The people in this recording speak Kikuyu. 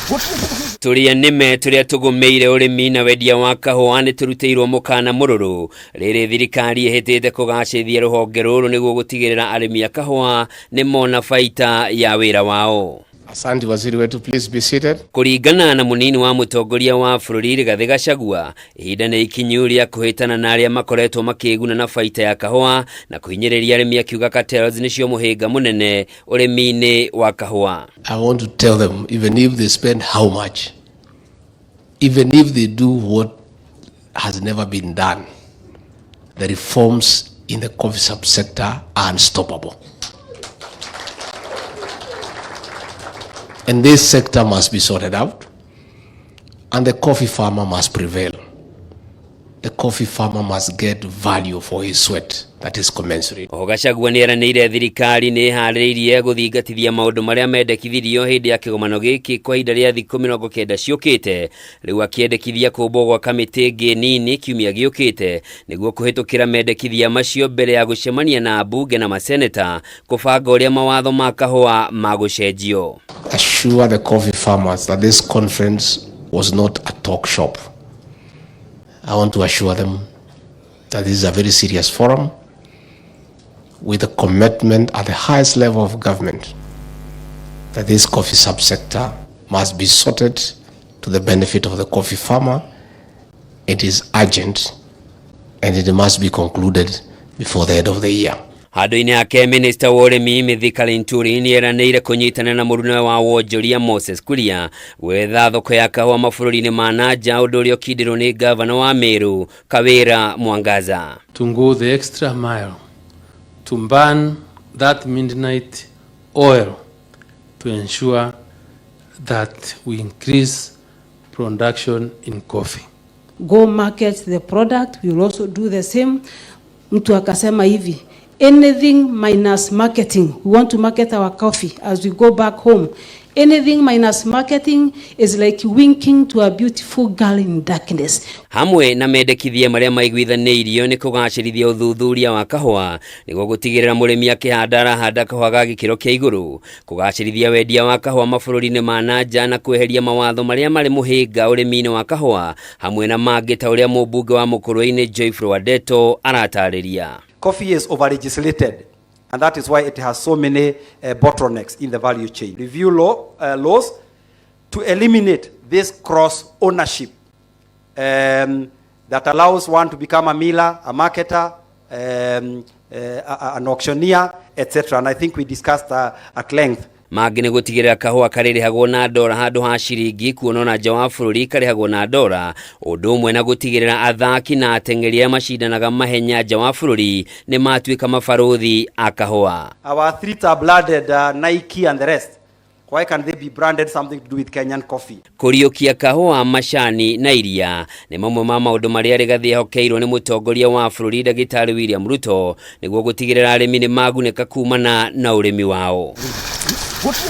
Tũrĩa nĩme tũrĩa tũgũmĩire ũrĩmi na wendia wa kahũa nĩ tũrutĩirwo mũkana mũrũrũ rĩrĩ thirikari ĩhĩtĩte kũgacĩrithia rũhonge rũrũ nĩguo gũtigĩrĩra arĩmi a kahũa nĩ mona baita ya wĩra wao. Asante waziri wetu, please be seated. Kũringana na mũnini wa mũtongoria wa bũrũri Rigathĩ Gachagua, ihinda nĩ ikinyu rĩa kũhĩtana na arĩa makoretwo makĩĩguna na baita ya kahũa na kũhinyĩrĩria arĩmi, akiuga cartels nĩcio mũhĩnga mũnene ũrĩmi-inĩ wa kahũa. I want to tell them, even if they spend how much, even if they do what has never been done, the reforms in the coffee subsector are unstoppable. And this sector must be sorted out, and the coffee farmer must prevail. The coffee farmer must get value for his sweat that is commensurate. Oho Gachagua nĩ eranĩire thirikari nĩ ĩharĩrĩirie gũthingatithia maũndũ marĩa mendekithirio hĩndĩ ya kĩgomano gĩkĩ kwa ihinda rĩa thikũ 90 ciũkĩte, rĩu akĩendekithia kũmbwo gwa kamĩtĩ ĩngĩ nini kiumia gĩũkĩte nĩguo kũhĩtũkĩra mendekithia macio mbere ya gũcemania na ambunge na maseneta kũbanga ũrĩa mawatho ma kahũa magũcenjio. Assure the coffee farmers that this conference was not a talk shop. I want to assure them that this is a very serious forum with a commitment at the highest level of government that this coffee subsector must be sorted to the benefit of the coffee farmer. It is urgent and it must be concluded before the end of the year. Handũ-inĩ hake minista wa ũrĩmi Mithika Linturi nĩ eranĩire kũnyitana na mũruna wa wonjoria Moses Kuria gwetha thoko ya kahũa mabũrũri-inĩ ma na nja, ũndũ ũrĩa ũkindĩrwo nĩ ngavana wa Meru Kawira Mwangaza. To go the extra mile to burn that midnight oil to ensure that we increase production in coffee. Go market the product, we will also do the same. Mtu akasema hivi, anything minus marketing, we want to market our coffee as we go back home. Anything minus marketing is like winking to a beautiful girl in darkness. Hamwe na mendekithia marĩa maiguithanĩirio nĩ kũgacĩrithia ũthuthuria wa kahũa nĩguo gũtigĩrĩra mũrĩmi akĩhanda arahanda kahũa ga gĩkĩro kĩa igũrũ, kũgacĩrithia wendia wa kahũa mabũrũri-inĩ ma na nja na kweheria mawatho marĩa marĩ mũhĩnga ũrĩmi-inĩ wa kahũa, hamwe na mangĩ ta ũrĩa mũmbunge wa Mũkũrwe-inĩ Joyful Wandeto aratarĩria. Coffee is over-legislated, and that is why it has so many bottlenecks in the value chain. Review laws to eliminate this cross-ownership that allows one to become a miller, a marketer, an auctioneer, etc. And I think we discussed at length. Mangĩ nĩ gũtigĩrĩra kahũa karĩrĩhagwo na ndora handũ ha ciringi, kuona ona nja wa bũrũri karĩhagwo na ndora, ũndũ ũmwe na gũtigĩrĩra athaki na ateng'eri arĩa macindanaga mahenya nja wa bũrũri nĩ matuĩka mabarũthi a kahũa. Our athletes are blooded, Nike and the rest. Why can't they be branded something to do with Kenyan coffee? Kũriũkia kahũa, macani na iria nĩ mamwe ma maũndũ marĩa Rigathĩ ehokeirwo nĩ mũtongoria wa bũrũri Ndagĩtarĩ William Ruto nĩguo gũtigĩrĩra arĩmi nĩ magunĩka kumana na ũrĩmi wao.